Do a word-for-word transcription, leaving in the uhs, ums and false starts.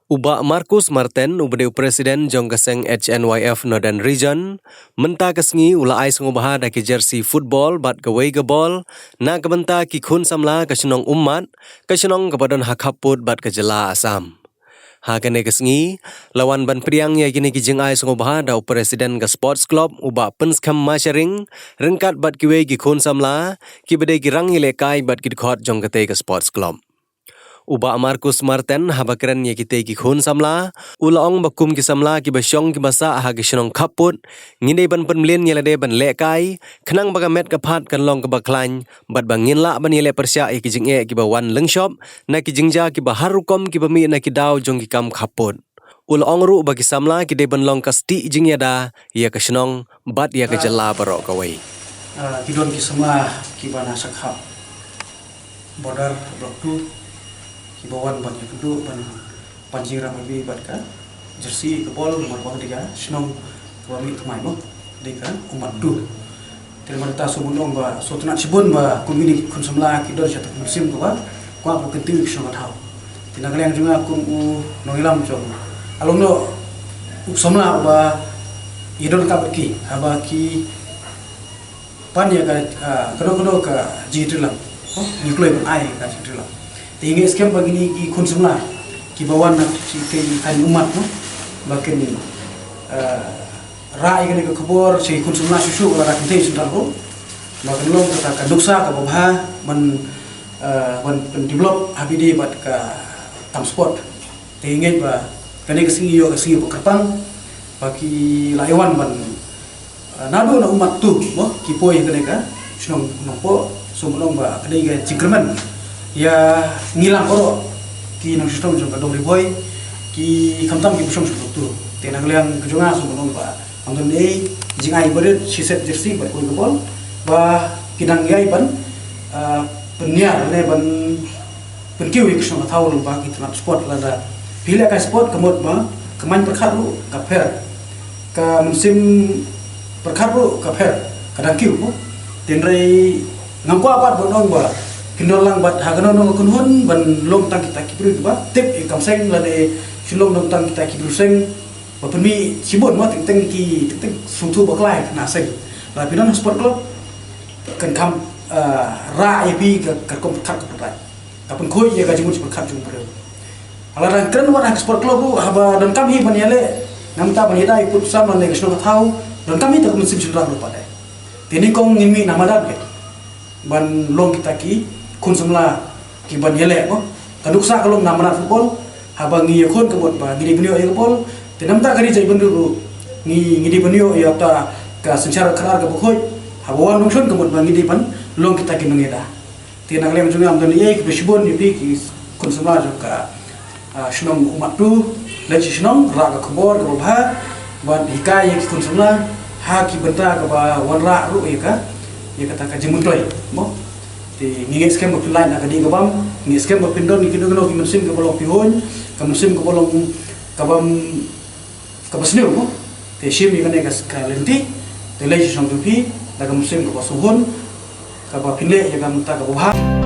U Bah Marcus Marten, uba dei u President jong ka seng H N Y F Northern Region, mynta ka sngi u la ai sngewbha da ki jersey football bad kawei ka bol na ka bynta ki khun samla ka shnong Ummat, ka shnong kaba don ha khappud bad ka jylla Assam. Ha kane ka sngi la wan ban pdiang ïa kine ki jingai sngewbha da u President ka Sports Club, u Bah Pynskhem Masharing, ryngkat bad kiwei ki khun samla kiba dei ki rangïalehkai bad ki dkhot jong katei ka Sports Club. U Bah Marcus Marten haba kren ïa kitei ki khun samla, u la ong ba kum ki samla kiba shong kiba sah ha ki shnong khappud, ngi dei ban pynmlien ïa lade ban lehkai, khnang ba ka met ka phad kan long kaba khlaiñ, bad ba ngin lah ban ïaleh pyrshah ïa ki jingeh kiba wan lyngshop na ki jingjia kiba har rukom kiba mih na ki daw jong ki kam khappud. U la ong ruh ba ki samla ki dei ban long ka stieh jingïada ïa ka shnong bad ïa ka jylla baroh kawei. Ah, ki don ki samla kiba na Shakhap Border Block two, kiba wan ban ïakynduh ban pan jingïarap bad ka jersey, ka bol, namar ba ka dei ka shnong kaba mih thymmai mo, dei ka Ummat two. Te namar kata sngewbha ban ong ba sngewtynnat shibun ba kum kine ki khun samla ki don sha kata ka mynsiem kaba kwah ban kyntiew ïa ka shnong ka thaw. Te na ka liang jong nga kum u nongïalam jong, ah, long noh u samla uba ïadon ryngkat bad ki haba ki pan ïa ka, ah, kano kano ka jingïatreilang. Oh, ngi kloi ban ai ka jingïatreilang. Te ngi ngeit skhem ba kine ki khun samla kiba wan na ki, ki, ki Ummat, no, ba kin, ah, rah ïa kane ka khubor sha ki khun samla shuh shuh, ba la kynthei shynrang ruh, ba kan long kata ka nuksa kaba bha ban, ah, ban, ban develop ha phi dei bad ka kam sport. Te ngi ngeit ba kane ka sngi ïoh ka sngi ba kyrpang, ba ki la ïa wan ban, ah, naduh na Ummat two mo, ki poi ha kane ka shnong Nongpoh. Sngewbha ban ong ba ka dei ka jingkyrmen ïa ngi lang baroh ki nongshong shnong jong ka Dong Ri Bhoi, ki khamtam kiba shong sha Block two. Te na ka liang ka jong nga sngewbha ban ong ba ngam don ei jingai barit, shi set jersey bad kawei ka bol, ba ki dang ïai ban, ah, pynïar ne ban pynkiew ïa ka shnong ka thaw lyngba ki tnat sport. Lada phi lehkai sport ka mut ba ka main pyrkhat ruh ka pher, ka mynsiem pyrkhat ruh ka pher, ka dang kiew mo. Hynrei ngam kwah pat ban ong ba kin don lang bad ha kano kano ka kynhun ban long tang kita ki briew kiba tip ïa ka kam seng lane shu long tang kita ki briew seng ba pynmih shibun mo, teng teng ki, teng teng sngewthuh bakla ïa ka seng. Lada phi don ha sport club kan kham, ah, rah ïa phi ka, ka rukom pyrkhat ka pyrkhat, ka pynkhuid ïa ka jingmut jingpyrkhat jong u briew. Lada kren wat ha ka sport club ruh, haba donkam hi ban ïaleh, namar ban ïada ïa u pud u sam lane ka shnong ka thaw, donkam hi ta ka mynsiem shynrang ruh pat de. Te nyngkong ngin mih na madan beit ban long kita ki khun samla kiban ïaleh mo. Ka nuksa ka long na madan football, haba ngi ïakhun ka mut ba ngi dei ban ïoh ïa ka bol. Te namar ka ri jaitbynriew ruh ngi, ngi dei ban ïoh ïa kata ka synshar khadar kaba khuid, haba wan nongshun ka mut ba ngi dei ban long kita ki nongïada. Te na ka liang jong nga ngam don ei kaba shibun ïa phi ki khun samla jong ka, ah, shnong Ummat two, leit sha shnong rah ka khubor kaba bha, ban hikai ïa ki khun samla ha ki bynta kaba wanrah ruh ïa ka, ïa kata ka jingmyntoi mo. Te ngi ngeit skhem ba phin lait na ka dih ka bam, ngi ngeit skhem ba phin don ïa kino kino ki mynsiem kaba long pyrshah, ka mynsiem kaba long, kaba, kaba sniew mo. Te shim ïa kane ka, ka lynti, te leit sha shnong jong phi da ka mynsiem kaba sngewhun, kaba phin leh ïa ka mynta kaba bha.